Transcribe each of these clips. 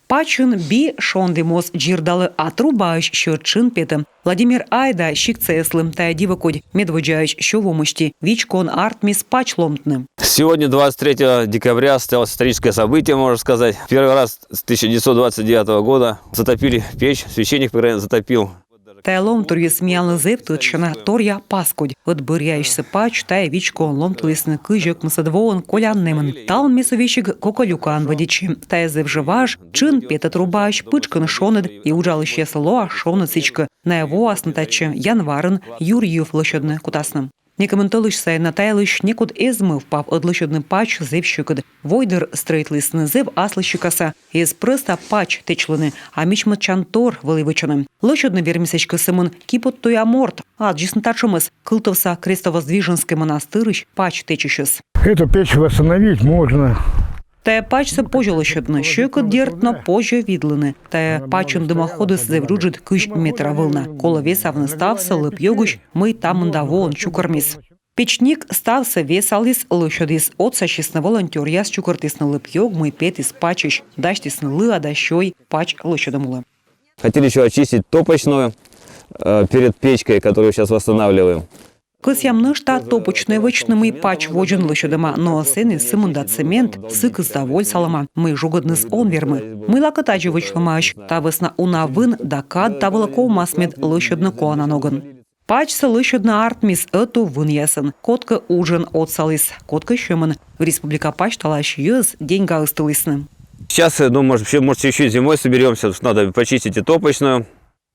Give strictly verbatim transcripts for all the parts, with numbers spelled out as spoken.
Пачын би шонді моз дзирдалы, а трубаысь сьӧд тшын петӧ. Владимир, айда сиктсаяслы, тайӧ дивӧ кодь, медводдзаысь сё во мысти вичкоын артмис пач ломтны. Сегодня, двадцать третьего декабря, состоялось историческое событие, можно сказать. Первый раз с тысяча девятьсот двадцать девятого года затопили печь, священник, по крайней мере, затопил. Тайӧ ломтырйыс миянлы зэв тӧдсяна, торъя паскодь. Ӧд бӧръяысьсӧ пач тайӧ вичкоын ломтылісны кызь ӧкмысӧд воын, колян нэмын. Талун ме со весиг коколюкаӧн вӧдитчи. Тайӧ зэв жӧ важ, тшын петӧ трубаысь, пытшкын шоныд, и уджалысьяслы лоӧ шоныд сідзкӧ. Найӧ воасны татчӧ январын, юр йыв лӧсьӧдны кутасны. Некымын тӧлысь сайын на та йылысь некод эз мӧвпав, ӧд лӧсьӧдны пач зэв сьӧкыд. Войдыр стрӧитлісны зэв аслыссикаса, эз прӧста пач тэчлыны, а мичмӧдчантор вӧлі вӧчӧны. Лӧсьӧдны вермис эськӧ сӧмын киподтуя морт. Аддзисны татшӧмӧс: Кылтовса Крестовоздвиженскӧй монастырысь пач тэчысьӧс. Эту печь восстановить можно. Тайӧ пачсӧ позьӧ лӧсьӧдны, сьӧкыд, дерт, но позьӧ видлыны. Тайӧ пачын дымоходыс зэв джуджыд, кызь метра вылна. Колӧ весавны ставсӧ лӧп-ёгысь, мый та мында воӧн чукӧрмис. Печник ставсӧ весаліс, лӧсьӧдіс. Отсасисны волонтёръяс, чукӧртісны лӧп-ёг, мый петіс пачысь, дасьтісны лыа да сёй пач лӧсьӧдӧм улӧ. Хотели еще очистить топочную э, перед печкой, которую сейчас восстанавливаем. Кӧсъям нӧшта топочнӧй вӧчны, мый пач водзын лӧсьӧдӧма, но сэні сымында цемент, сыкыс да вольсалӧма, мый жугӧдныс он вермы. Мыйлакӧ тадзи вӧчлӧмаӧсь. Та вӧсна уна вын да кад та вылӧ ковмас, мед лӧсьӧдны колана ногӧн. Пачсӧ лӧсьӧдны артмис ӧтув вынъясӧн. Кодкӧ уджӧн отсаліс, кодкӧ сьӧмӧн. Республика пасьталась йӧз деньгаыс тылісны. Сейчас, я думаю, может, еще, может, еще зимой соберемся, потому что надо почистить и топочную.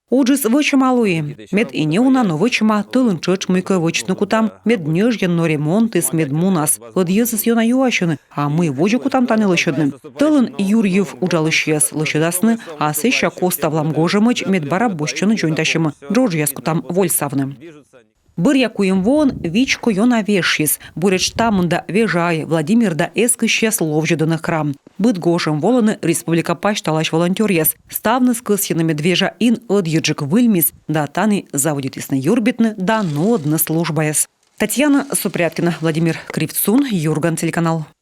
Уджыс вӧчӧма лои, мед и неуна, но вӧчӧма. Тӧлын тшӧтш мыйкӧ вӧчны кутам, мед ньӧжйӧн, но ремонтыс мед мунас. Ӧд йӧзыс ёна юасьӧны: а мый водзӧ кутам тані лӧсьӧдны? Тӧлын юр йыв уджалысьяс лӧсьӧдасны, а сэсся коставлам гожӧмӧдз, мед бара босьтчӧны дзоньтасьӧмӧ. Джоджъяс кутам вольсавны. Бӧръя куим воӧн вичко ёна вежсис. Буретш та мында вежа ай Владимир да эскысьяс ловзьӧдӧны храм. Быд гожӧм волӧны республика пасьталась волонтёръяс. Ставныс кӧсйӧны, мед вежа ин ӧдйӧджык выльмис да тані заводитісны юрбитны да нуӧдны службаяс. Татьяна Супряткина, Владимир Кривцун, «Юрган» телеканал.